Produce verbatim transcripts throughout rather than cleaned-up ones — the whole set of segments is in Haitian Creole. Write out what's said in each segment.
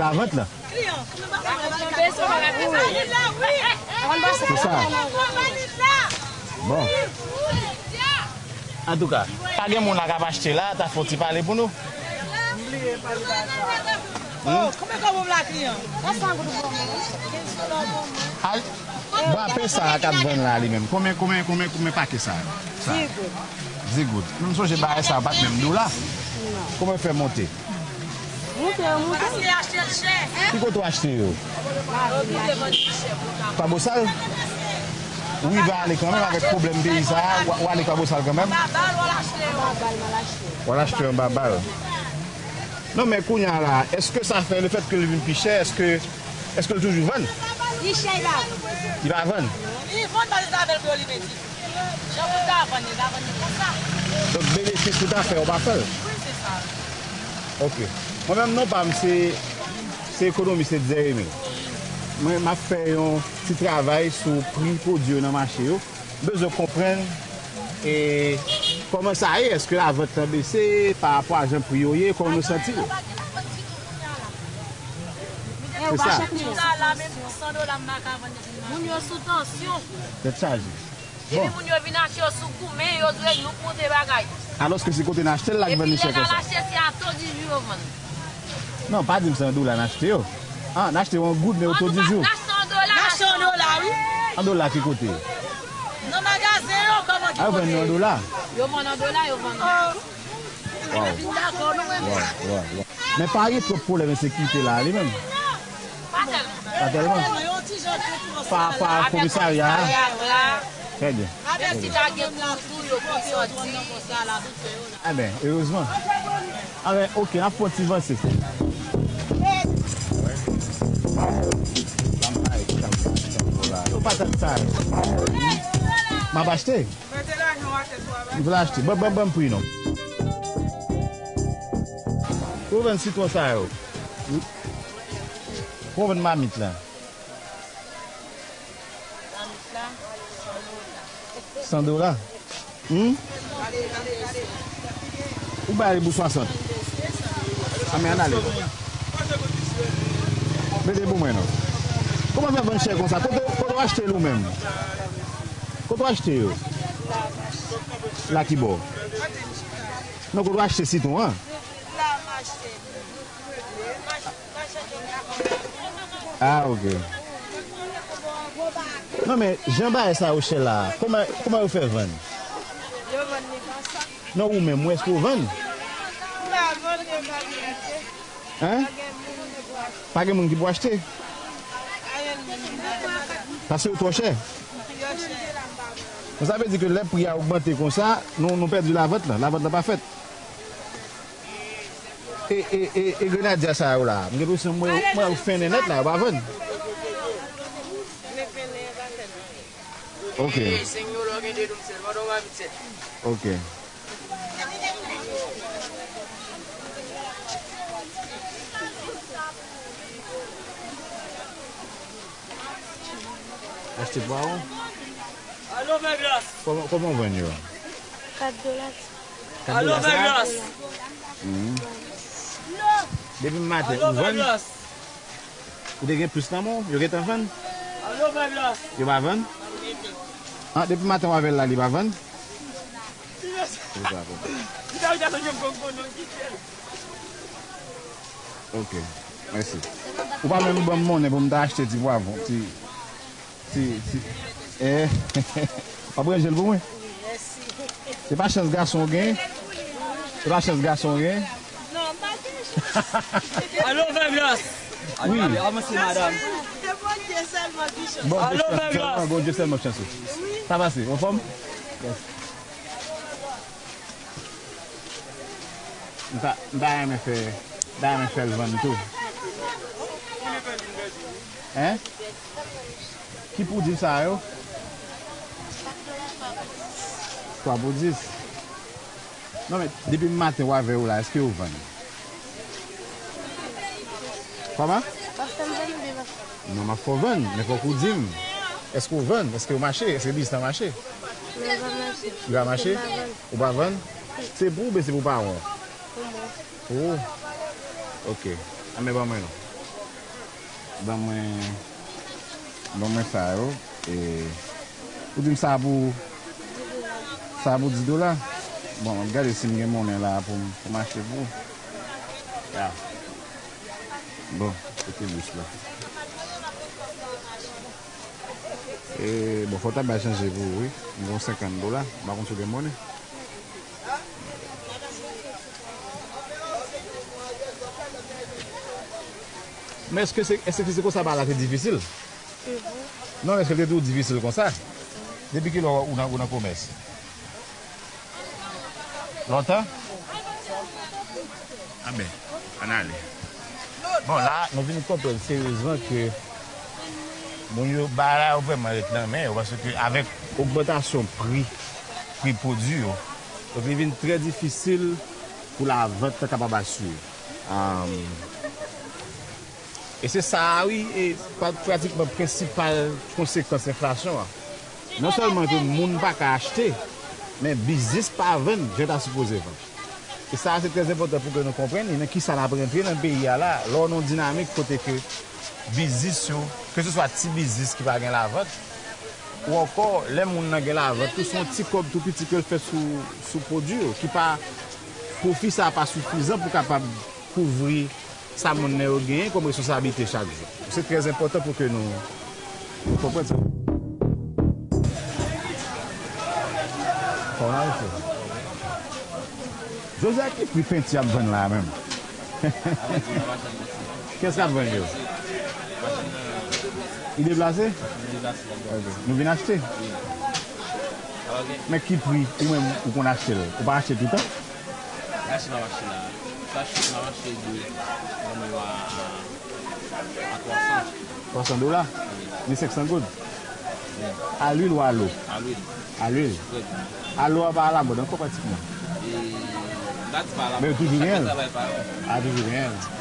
lavant lan. Se sa. Bon. Antouka, pa gen moun la k ap achte la, ta fè yon ti pale pou nou. Hmm? Al, brape sa a k ap vann la li menm. Konbyen, konbyen, konbyen, konbyen pake sa yo? Sa. Digoud. Digoud. M sonje bagay sa a pa t menm dola. Konbyen fè monte? Monte, monte. Ki kote w achte yo? Pa Bosal? Ou rive ale kanmenm avèk pwoblèm peyi sa a, w, w ale pa Bosal kanmenm? W al achte anba bal. Non, men kounye a la, èske sa fè, le fèt ke l vin pi chè, èske, èske l toujou vann? Li chè, li pa vann. Li pa vann? Li vann paske sa fè l pou yo li meti. Jan pou ta vann li, ta vann li konsa. Donk, benefis ou ta fè, ou pa fè l? Wi, se sa. Ok. Mwen menm, non pa m, se, se ekonomis Etzer Emile. Mwen, m ap fè yon ti travay sou pri pwodui yo nan mache yo. M bezwen konprann, e, kòman sa ye, èske lavant lan bese pa rapò a jan pri yo ye, kòman nou santi yo? Se sa. Moun yo sou tansyon. Tèt chaje. Epi bon, moun yo vin achte yo sou goumen, yo dwe nou k monte bagay. Alòske se kote n achte l la k vann li chè konsa. Epi lè n al achte, se a to di jou yo vann. Non, pa di m se an dola n achte yo. Ah, n achte yo an goud, men yo to di jou. Antouka, n achte an dola. N achte an dola, wi. An dola ki kote? Nan magazen yo, kòman ki kote? A, yo vann nou an dola. Yo vann an dola, yo vann an. Waw. Waw, waw, waw. Men pa gen twòp pwoblèm ensekirite la a li menm? Pa tèlman. Pa tèlman? Pa, pa komisarya a? Trè byen. Menm si ta gen kou tou, yo konn sòti. Enben, erezman. Enben, ok, n ap fè yon ti vanse. Yo patat sa yo. M ap achte. M vle achte. Ban, ban, ban m pri non. Pou w vann sitwon sa yo. Pou w vann mamit la. San dola. Hmm? Ou bay li pou swasant. A, men ann ale. Mete pou mwen non. Kòman fè vann chè konsa? Kote, kote w achte l ou menm? Kote w achte yo? La ki bò? Non, kote w achte sitwon an? Ah, ok. Non, men jan bagay sa yo chè la a, kòman, kòman yo fè vann? Yo vann li konsa. Non, ou menm, ou èske ou vann? M pa vann, yo pa vin achte. Hen? Pa gen moun ki pou achte. Pa gen moun ki pou achte? Pa gen moun ki pou achte. Paske yo twò chè. Yo chè. Bon, sa vle di ke lè pri a ogmante konsa, nou, nou pèdi lavant lan. Lavant lan pa fèt. E, e, e, e grenadya sa yo la, m gen enpresyon m wè, m wè yo fennen nèt la, yo pa vann. Ok. Ok. Achte pwavwon? Kòman, kòman w vann yo? Kat dola. Kat dola sa? Mhm. Depi maten, ou vann? Ou te gen plis nan men w? Yo gentan vann? Yo pa vann? Ah, depi maten w avè l la, li pa vann? Li pa vann. Ok, mèsi. Ou pa menm ban m monnen pou m ta achte ti pwavwon, ti, ti, ti, eh, w ap ranje l pou mwen? Mèsi. Se pa chans gason w gen? Se pa chans gason w gen? Non, m pa gen chans. Alo, Fabiolas! Wi. Avanse, madanm. Se Bondye sèlman ki chans. Alo, Fabiolas! Bondye sèlman chans ou. Wi. Sa pase, anfòm? Yes. M ta, m ta renmen fè, m ta renmen fè l vann tou. Hein? Ki pwodui sa yo? Twa pou dis. Non, men, depi maten w avè yo la, èske yo vann? Kòman? W ap fè m vann oubyen m ap fè w vann? Non, m ap fè w vann, men fòk ou di m. Èske w vann? Èske yo mache? Èske biznis la mache? Men yo pa mache. Yo pa mache? Yo pa vann. Ou pa vann? Se pou ou oubyen se pou pawon? Pou mwen. Pou ou? Ok. Anben, ban mwen non. Ban mwen, ban mwen sa yo. E, ou di m sa pou, sa pou dis dola? Bon, m ap gade si m gen monnen la pou m, pou m achte pou ou. Ya. Bon, kote bous la? E, bon, fò w ta bay chanje pou ou, wi. M gon senkant dola. M pa konn si w gen monnen. Men èske se, èske se konsa bagay la te difisil? Mhm. Non, èske l te tou difisil konsa? Depi kilè ou nan, ou nan komès? Lontan? Anben, ann ale. Bon, la, nou vin konprann seryezman ke moun yo, bagay la yo vrèman ret nan men yo, paske avèk ogmantasyon pri, pri pwodui yo, donk li vin trè difisil pou lavant lan kapab asire. Am, e se sa a, wi, e pa, pratikman prensipal konsekans enflasyon an. Non sèlman ke moun pa ka achte, men biznis pa vann jan yo ta sipoze vann. E sa a, se trè enpòtan pou ke nou konprann li, nan kisa n ap rantre nan peyi a la, lè w nan yon dinamik kote ke biznis yo, keseswa ti biznis ki pa gen lavant, ou ankò, lè moun nan gen lavant tou, se yon ti kòb tou piti ke l fè sou, sou pwodui yo, ki pa, pwofi sa a pa sifizan pou kapab kouvri sa moun nan yo genyen kòm responsablite chak jou. Se trè enpòtan pou ke nou, nou konprann sa. Kòman w fè? Jodi a, ki pri penti y ap vann la a menm? Kiyès k ap vann yo? Li deplase? Ok. Nou vin achte? Men ki pri ou menm ou konn achte l? Ou pa achte toutan? Achte nan mache la. Sa chit nan mache de nan men yo a, a twa san. Twa san dola? Wi. Ni senk san goud? Wi. A lwil ou a lo? A lwil. A lwil? Wi. A lo a pa alamòd ankò pratikman. E, m ta di pa alamòd. Men yo toujou genyen l? Chak travay pa yo. A, toujou genyen l.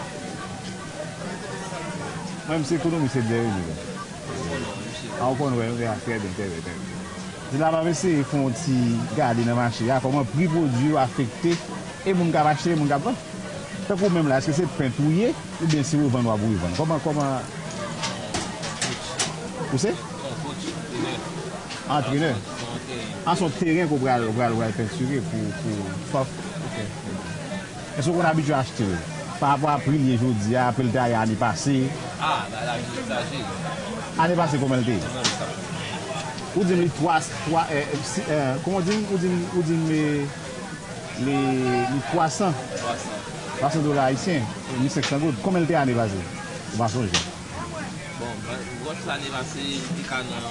Mwen, m se ekonomi, se dèyè li. Ou konnen, wi, misye. A, ou konnen, wi, wi, a, trè byen, trè byen, trè byen. Di la, m ap eseye fè yon ti gade nan mache a, kòman pri pwodui yo afekte e moun k ap achte, e moun k ap vann. Tankou ou menm la, èske se pent ou ye, oubyen se revann w ap revann? Kòman, kòman? Ou se? Antrenè. Antrenè. A, se yon teren ke w pral, w pral, w pral pentire pou, pou, ok. Èske w konn abitye achte l? Pa rapò a pri l ye jodi a, pri l te ye ane pase? A, bagay la vin egzajere. Ane pase, kòman l te ye? Kòman l t ap Ou di m li twa, twa, eh, si, eh, kòman w di m, ou di m, ou di m, eh, li, li twa san. Twa san. Twa san dola ayisyen, mil senk san goud. Konbyen l te ane pase? Ou pa sonje? Bon, ba-, wòch lane pase, li te ka nan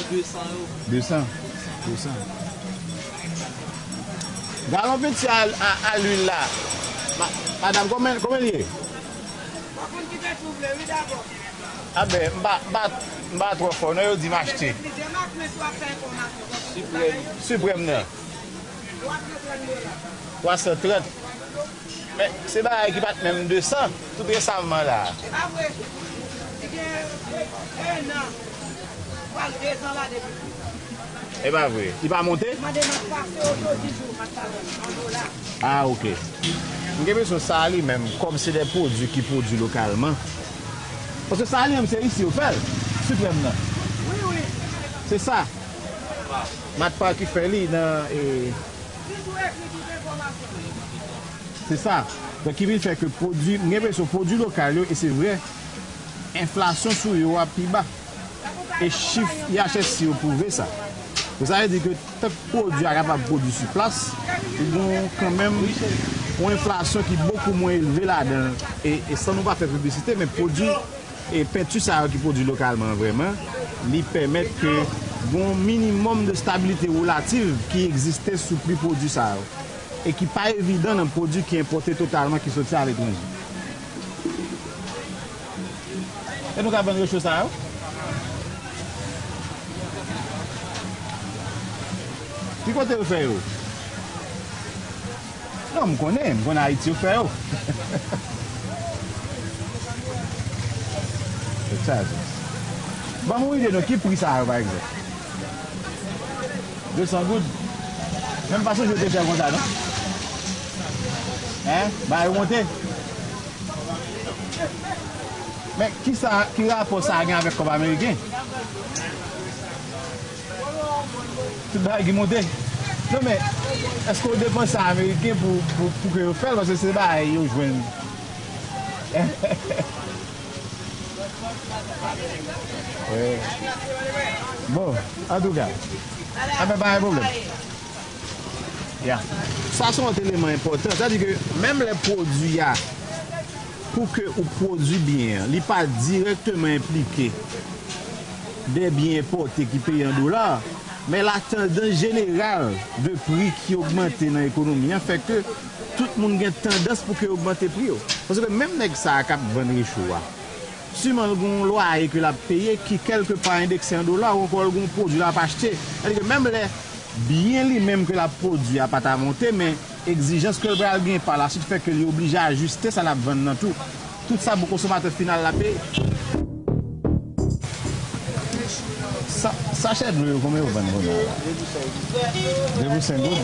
de san ewo. De san? De san. Galon piti a, a, a lwil la. Ma-, madanm, konbyen, konbyen l ye? Pa konn ki penti w vle, wi, dabò. A ben, m pa, m pa, m pa twò fò, non, yo di m achte. Plizyè mak, men si w ap fè enfòmasyon, Siprèm. Siprèm nan. Twa san trant dola. Twa san trant. Men, se bagay ki pa t menm de san, tout resaman la. Se pa vre. Li gen en an. Pral de zan la depi. E pa vre. Li pa monte? Mande m ap pase yo jodi jou, m ap pase an dola. Ah, ok. M gen enpresyon sa a li menm, kòm se de pwodui ki pwodui lokalman. Paske sa a li menm, se isi yo fè l. Siprèm nan. Wi, wi. Se sa. Matpa ki fè li nan, e, Li tou ekri tout enfòmasyon. Se sa. Donk, ki vin fè ke pwodui, m gen enpresyon pwodui lokal yo, e se vre, enflasyon sou yo a pi ba. E chif I H S yo pwouve sa. Donk, sa vle di ke tank pwodui a kapab pwodui sou plas, ou gen kanmenm yon enflasyon ki bokou mwen elve ladan l. E, e san nou pa fè piblisite, men pwodui e penti sa yo ki pwodui lokalman an vrèman, li pèmèt ke gen yon minimòm de stabilite relative ki egziste sou pri pwodui sa yo, e ki pa evidan nan pwodui ki enpòte totalman, ki soti aletranje. E nou ka vann recho sa yo? Ki kote yo fè yo? Non, m konnen, m konnen Ayiti yo fè yo. Sa di. Ban m yon ide non, ki pri sa yo, pa egzanp? De san goud? Men m pa sonje yo te chè konsa, non? Hein? Bagay yo monte? Men ki sa, ki rapò sa gen avèk kòb ameriken? Tout bagay ki monte. Non, men, èske w depanse ameriken pou, pou, pou ke yo fè l? Paske se bagay yo jwenn. Eh. Bon, antouka, anfen, pa gen pwoblèm. Ya. Sa se yon eleman enpòtan. Sa di ke menm lè pwodui a, pou ke ou pwodui byen an, li pa dirèkteman enplike de byen enpòte ki peye an dola, men la tandans jeneral de pri ki ogmante nan ekonomi an fè ke tout moun gen tandans pou ke ogmante pri yo. Paske menm nèg sa a k ap vann recho a, siman l gen yon lwaye ke l ap peye ki kèlkepa endekse an dola, ou ankò l gen yon pwodui l ap achte. Sa di ke menm lè byen li menm ke l ap pwodui a pa ta monte, men egzijans ke l pral gen pa la swit fè ke li oblije ajiste sa l ap vann nan tou. Tout sa pou konsomatè final la peye. Sa, sachè dlo yo, konbyen yo vann kounye a la? De pou senk goud.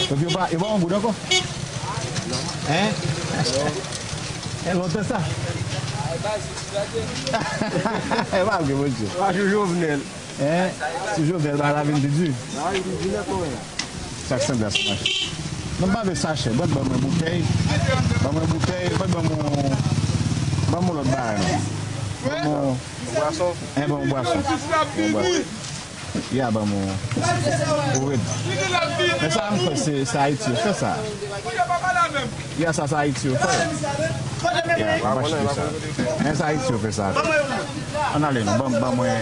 Donk yo pa, yo pa yon goud ankò? Hein? E lontan sa. E pa vre, monchè. Pa jou Jovenel. Hein? Sou Jovenel, bagay la vin pi di. Bagay vin pi di nèt, wi. Sa k san glas mache. Non, m pa vle sachè. Ban, ban mwen boutèy. Ban mwen boutèy. Ban, ban mwen, ban mwen lòt bagay, non. Ban mwen. Bwason. Hein, ban mwen bwason. Ban mwen bwason. Ya, ban mwen. Ou red. Men sa m kwè se, se Ayiti yo fè sa. Ya, sa, sa Ayiti yo fè. Ya, pa mache sa. Men sa Ayiti yo fè sa. Ann ale non, ban, ban mwen.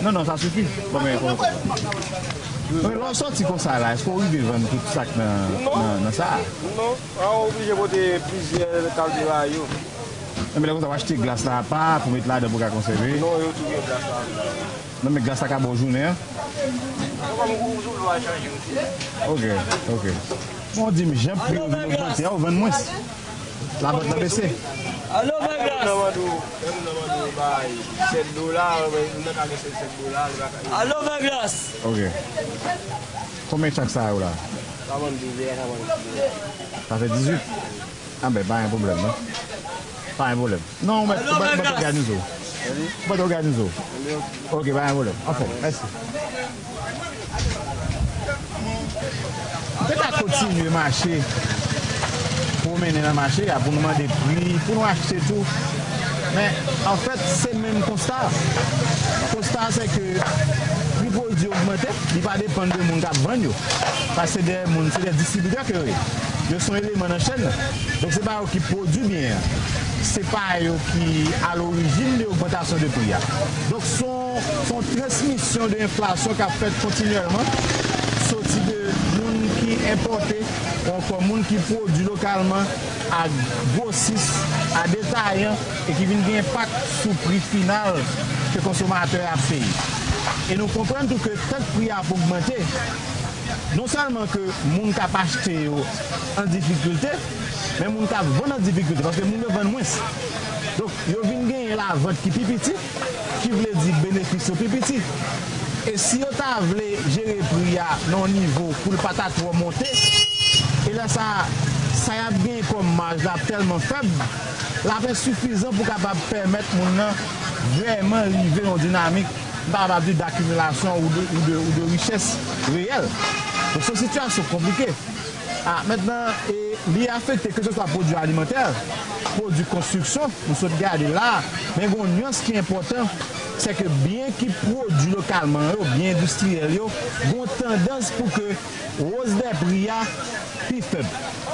Non, non, sa sifi. Bon, men, bon. Men lè w sòti konsa la, èske w rive vann tout sa k nan, nan, nan sa a? Non, a w oblije pote plizyè kalite bagay yo. Men lè konsa, w achte glas la apa pou met ladan pou w ka konsève? Non, yo tou gen glas la apa. Non, men glas la ka ba w jounen an? Non, kòm ou, ou sou dlo a chanje osi. Ok, ok. Bon, di m jan pri yo vin ogmante a, ou vann mwens. Lavant nan bese. Alo, Vegas. Lè moun nan mande w, lè moun nan mande w bay sèt dola, moun nan ka gen sèt, sèt dola, li pa ka. Alo, Vegas. Ok. Konbyen chak sa yo la? Sa vann douz dola, sa vann dis dola. Sa fè dizuit. Anben, pa gen pwoblèm, non. Pa gen pwoblèm. Non, ou mèt, ou mèt, ou mèt òganize w. Ou mèt òganize w. Ok, pa gen pwoblèm. Anfen, mèsi. Nou te ka kontinye mache, pwomennen nan mache a pou nou mande pri, pou nou achte tou. Men, anfèt, se menm konsta a. Sa se ke pri pwodui ogmante, li pa depann de moun k ap vann yo. Paske se de moun, se de distribitè ke yo ye. Yo se yon eleman nan chèn nan. Donk, se pa yo ki pwodui byen an. Se pa yo ki alorijin de ogmantasyon de pri a. Donk, se yon, se yon transmisyon de enflasyon k ap fèt kontinyèlman, soti de moun ki enpòte, ou ankò moun ki pwodui lokalman, a gwosis, a detayan, e ki vin gen enpak sou pri final ke konsomatè a ap peye. E nou konprann tou ke tank pri a ap ogmante, non sèlman ke moun k ap achte yo an difikilte, men moun k ap vann an difikilte, paske moun yo vann mwens. Donk, yo vin genyen lavant ki pi piti, ki vle di benefis yo pi piti. E si yo ta vle jere pri a nan yon nivo pou l pa ta twò monte, e lè sa a, sa y ap genyen kòm maj la ap tèlman fèb, l ap ensifizan pou kapab pèmèt moun nan vrèman rive yon dinamik, m ta kapab di, dakimilasyon ou de, ou de, ou de richès reyèl. Donk, se yon sitiyasyon konplike. A, mentnan, e, li afekte keseswa pwodui alimantè, pwodui konstriksyon, nou sot gade la, men gen yon nyans ki enpòtan, se ke byen ki pwodui lokalman yo, byen endistriyèl yo, gen yon tandans pou ke woz dè pri a pi fèb.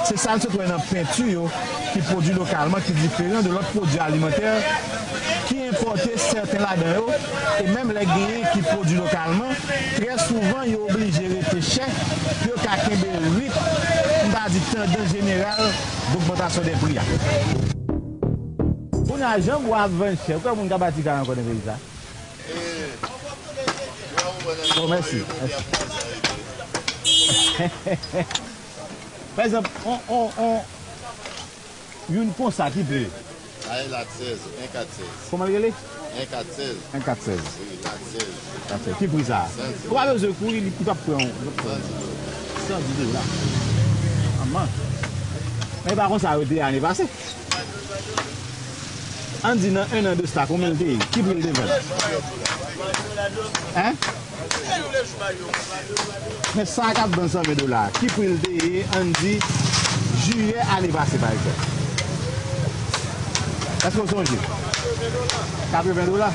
Se sa n sot wè nan penti yo ki pwodui lokalman, ki diferan de lòt pwodui alimantè ki enpòte sèten ladan yo, e menm lè genyen ki pwodui lokalman, trè souvan yo oblije rete chè pou yo ka kenbe ritm, m ta di tandans jeneral dogmantasyon dè pri a. Kounye a, jan bwa ap vann chè, ou kwè moun ka bati kay ankò nan peyi sa? Bon, mèsi, mèsi. Pa egzanp, on, on, on, youn konsa ki pre. Ay, lat sèz, en kat sèz. Kòman l rele? En kat sèz. En kat sèz. Wi, lat sèz. Kat sèz. Ki pri sa? San di. Ou pa bezwen kouri, li, li p ap pran yon. San di dola. San di dola. Manman. Men e pa konsa yo te ye ane pase. Ann di nan en an de sa, konbyen l te ye? Ki pri l te vann? Hein? Men sa k ap vann san ven dola, ki pri l te ye, ann di, jiyè ane pase, pa egzanp? Èske w sonje? Katreven dola?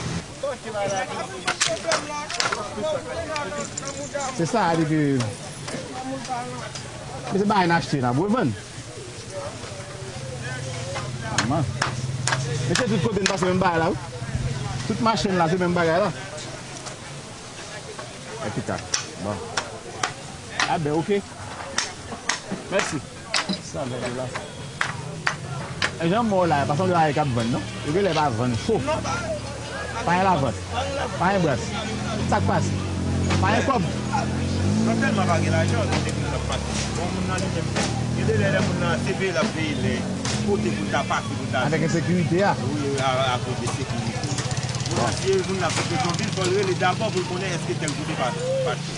Se sa, a di ke, men se bagay n achte, n ap revann. Manman. Mesye, tout kote n pase menm bagay la, wi. Tout machann la, se menm bagay la. Epitak. Bon. A ben, oke. Mèsi. San ven dola. E jan mò la, pa sanble bagay k ap vann, non? Yo genlè pa vann cho. Pa gen lavant. Pa gen bras. Sa k pase? Pa gen kòb. Nan tèlman pa gen lajan, gen de moun k ap pase. Bon, moun nan li menm, gen de lè, lè moun nan, se veye l ap veye lè, kote pou l ta pase, pou l ta. Avèk ensekirite a? Wi, a, akoz de sekirite. Moun nan, si moun nan sot Petyonvil, fò l rele dabò pou l konnen èske tèl kote pa, pa cho.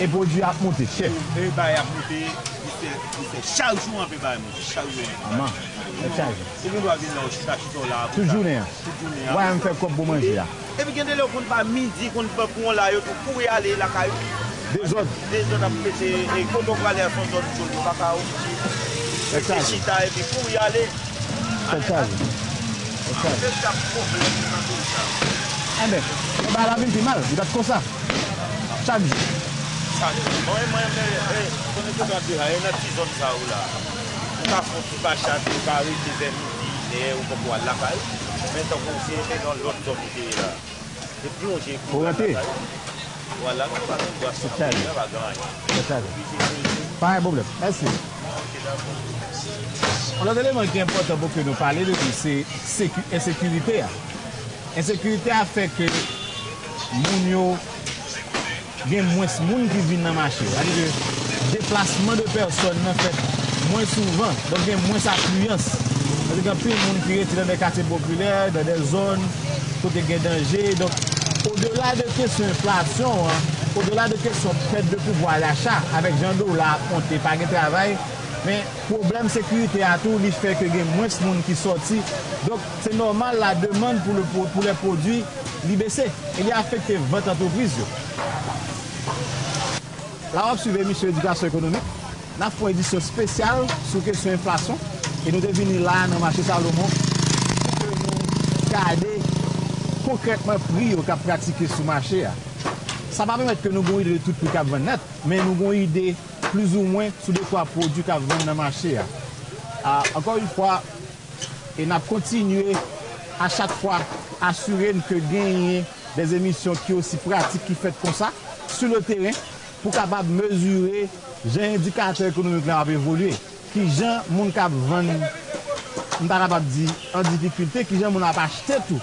E pwodui ap moute chè. E bay ap moute, li fè, li fè chak jou anpe bay moute, chak jou anpe bay moute. Manman, fè chak jou. Ou gen dwa vin la, ou chita, chita w la, tout jounen an. Tout jounen an. Ou pa janm fè kòb pou manje a. Epi gen de lè ou konn pa midi, konn pran kou an la, yo tou kouri ale lakay ou. Dezòd. Dezòd ap pete, e kote w prale a se yon zòn cho, yo pa ka okipe. Rete chita epi kouri ale. Tèt chaje. Tèt chaje. Anpil tap pwoblèm nan peyi sa. Enben, bagay la vin pi mal, li pa t konsa. Chak jou. Chak jou. Bon, e mwen, men, e, konnen kote w ap viv la, e nan ti zòn sa yo la. Ou ka fè yon ti mache, ou ka rete vè midi, inè, ou poko al lakay ou. Men tankou se te nan lòt zòn ou te ye la. Se plonje pou ou al lakay ou. Vwala, nou pa gen dwa sa, nou pa gen anyen. Tèt chaje. Pa gen pwoblèm. Mèsi. Yon lòt eleman ki enpòtan pou ke nou pale de li, se seku-, ensekirite a. Ensekirite a fè ke moun yo gen mwens moun ki vin nan mache yo. Sa vle di ke deplasman de pèsòn nan fèt mwen souvan, donk gen mwens afliyans. Sa vle di gen anpil moun ki rete nan de katye popilè, nan de zòn kote gen danje. Donk, odela de kesyon enflasyon an, odela de kesyon pèt de pouvwa dacha, avèk jan dola ap monte, pa gen travay, men pwoblèm sekirite a tou, li fè ke gen mwens moun ki sòti. Donk, se nòmal, la demann pou le, pou, pou lè pwodui, li bese. E li afekte vant antrepriz yo. La w ap swiv emisyon Edikasyon Ekonomik. N ap fè yon edisyon espesyal sou kesyon enflasyon. E nou te vini la nan mache Salomon pou ke nou gade konkrètman pri yo k ap pratike sou mache a. Sa pa pèmèt ke nou gen yon ide de tout pri k ap vann nèt, men nou gen yon ide plizoumwen sou de twa pwodui k ap vann nan mache a. A, ankò yon fwa, e n ap kontinye a chak fwa asire n ke genyen de emisyon ki osi pratik ki fèt konsa, sou le teren, pou kapab mezire jan endikatè ekonomik la ap evolye, kijan moun k ap vann, m ta kapab di, an difikilte, kijan moun ap achte tou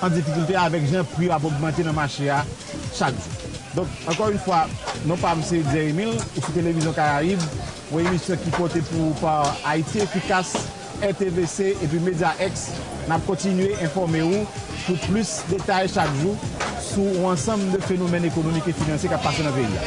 an difikilte avèk jan pri yo ap ogmante nan mache a chak jou. Donk, ankò yon fwa, non pa m se Jerry Mil, ou sou Televizyon Karayib, yon emisyon ki pote pou ou pa Ayiti Efikas, R T V C epi Medya X. N ap kontinye enfòme ou pou plis detay chak jou sou yon ansanm de fenomèn ekonomik e finansye k ap pase nan peyi a.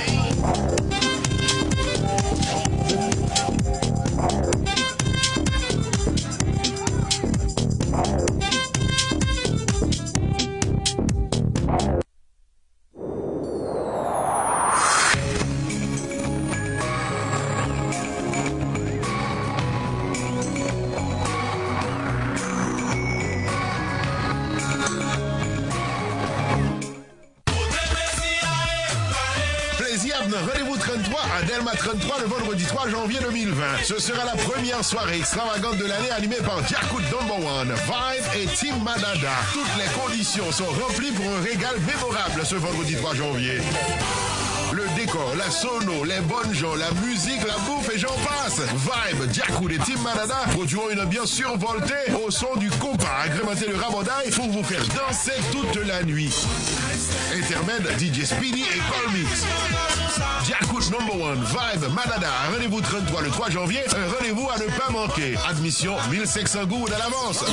Plezi ap nan Randevou trannntwa à Delma trannntwa le vendredi trois janvier deux mille vingt. Ce sera la première soirée extravagante de l'année animée par Djakout Number One, Vibe et Team Madada. Toutes les conditions sont remplies pour un régal mémorable ce vendredi trois janvier. Le décor, la sono, les bonnes gens, la musique, la bouffe et j'en passe. Vibe, Djakout et Team Madada produiront une ambiance survoltée au son du compas agrémenté de raboday pour vous faire danser toute la nuit. Intermède, D J Speedy et Colmix. Djakout Number One, Vibe, Madada, Randevou trannntwa le trois janvier, un rendez-vous à ne pas manquer. Admission mille cinq cents gourdes à l'avance.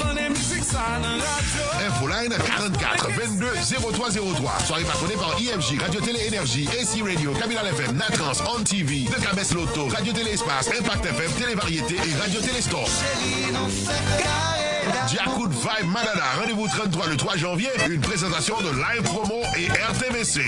Infoline quarante-quatre vingt-deux zéro trois zéro trois. Soirée patronnée par I F J, Radio Télé Énergie, A C Radio, Capital F M, Natrans, On T V, De Cabes Lotto, Radio Télé Espace, Impact F M, Télé Variété et Radio Télé Store. Djakout Vibe Madada, rendez-vous trannntwa le trois janvier, une présentation de Live Promo et R T V C.